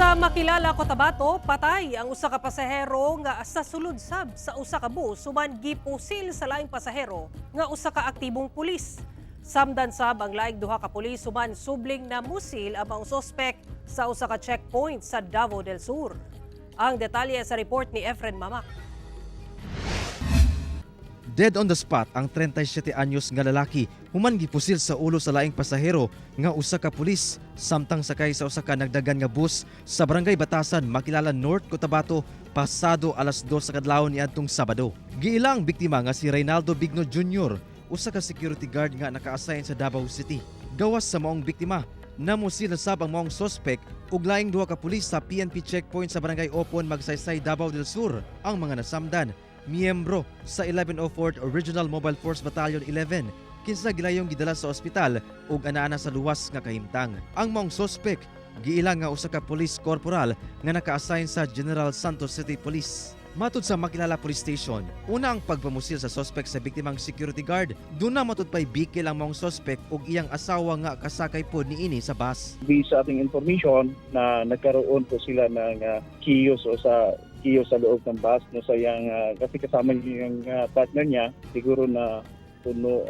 Sa Makilala, Cotabato, patay ang usa ka pasahero nga sa sulod sab sa usa ka bus human gipusil sa laing pasahero nga usa ka aktibong pulis. Samdan sab ang laing duha ka pulis human subling na musil ang maong sospek sa usa ka checkpoint sa Davao del Sur. Ang detalye sa report ni Efren Mamak. Dead on the spot ang 37 anyos nga lalaki human gipusil sa ulo sa laing pasahero nga usa ka pulis samtang sakay sa usa ka nagdagan nga bus sa Barangay Batasan, Makilala North, Cotabato pasado alas 2 sa kadlawon niadtong Sabado. Giila ang biktima nga si Reynaldo Bigno Jr., usa ka security guard nga naka-assign sa Davao City. Gawas sa maong biktima, namusil sab ang maong sospek ug laing duha ka pulis sa PNP checkpoint sa Barangay Opon, Magsaysay, Davao del Sur. Ang mga nasamdan, miyembro sa 1104th Regional Mobile Force Battalion 11, kinsa gilayong gidala sa ospital ug ana-ana sa luwas nga kahimtang. Ang maong sospek giila nga usa ka police corporal nga naka-assign sa General Santos City Police. Matud sa Makilala Police Station, una ang pagpamusil sa sospek sa biktimang security guard. Duna matud pay bikil ang maong sospek ug iyang asawa nga kasakay pod niini sa bus. Based sa ating information na nagkaroon po sila ng chaos o sa chaos sa loob ng bus, no, sa yang kasi kasama niya yung partner niya. Siguro na puno,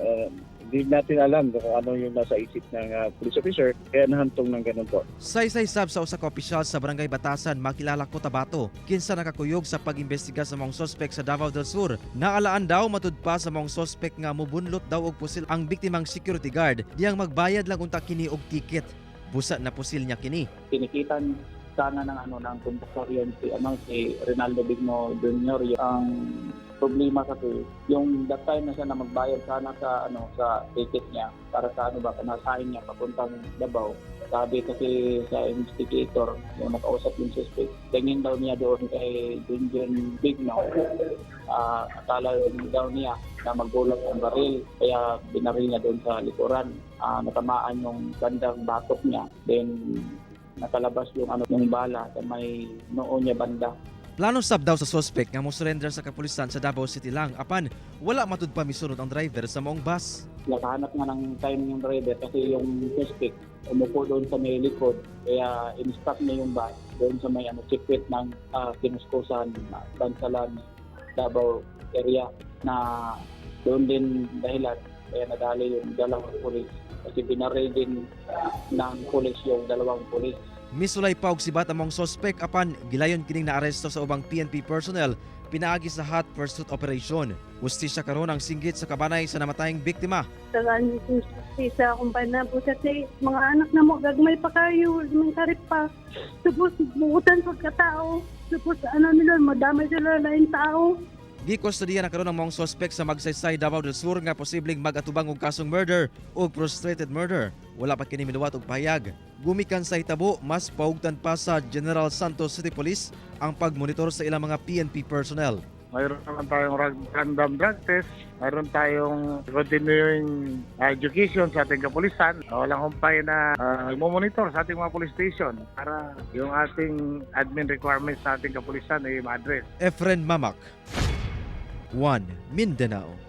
hindi natin alam kung ano yung nasa isip ng police officer kaya nahantong ng ganun po. Saysay sab sa usa ka opisyal sa Barangay Batasan, Makilala, Cotabato, kinsa nakakuyog sa pag-imbestiga sa maong sospek sa Davao del Sur. Naalaan daw matud pa sa maong sospek nga mubunlot daw og pusil ang biktimang security guard diyang magbayad lang unta kini og ticket. Busa na pusil niya kini. Tinikitan sana ng ano ng konduktor yun, si ano, si Ronaldo Bigno Jr. Ang problema kasi, yung that time na siya na magbayad sana sa ano, sa ticket niya para sa ano ba, pamasahe niya papuntang Davao. Sabi kasi sa investigator, yung nakausap yung suspect, tingin daw niya doon kay Junjun Bigno, akala daw niya na magbulot ng baril, kaya binaril niya doon sa likuran. Natamaan yung bandang batok niya, then nakalabas yung ano, yung bala sa may noo niya banda. Plano sab daw sa sospek nga mo surrender sa kapulisan sa Davao City lang, apan wala matud pa misunod ang driver sa maong bus. Nakahanap nga ng time yung driver kasi yung suspect umupo doon sa may likod, kaya in-stop niya yung bus doon sa may ano, circuit ng Kinuskusan, Bansalan, Davao area, na doon din dahilan kaya nadali yung dalawang pulis kasi binaril din ng pulis yung dalawang pulis. Misulay pa og sibat ang maong sospek, apan gilayon kining naaresto sa ubang PNP personnel pinaagi sa hot pursuit operation. Hustisya karon ang singgit sa kabanay sa namatayng biktima. Tagaan sa akong panabo kasi mga anak na mo gagmay pa kayo, mga karip pa. Tapos buutan pagkatao. Tapos ano nila, madamay sila laing tao. Gikustodiya na karon ang maong sospek sa Magsaysay, Davao del Sur nga posibleng mag-atubang og kasong murder o frustrated murder. Wala pa kini miluwat og pahayag. Gumikan sa hitabo, mas paugtan pa sa General Santos City Police ang pagmonitor sa ilang mga PNP personnel. Mayroon naman tayong random drug test, mayroon tayong continuing education sa ating kapulisan. Walang humpay na monitor sa ating mga police station para yung ating admin requirements sa ating kapulisan ay ma-address. Efren Mamak, 1 Mindanao.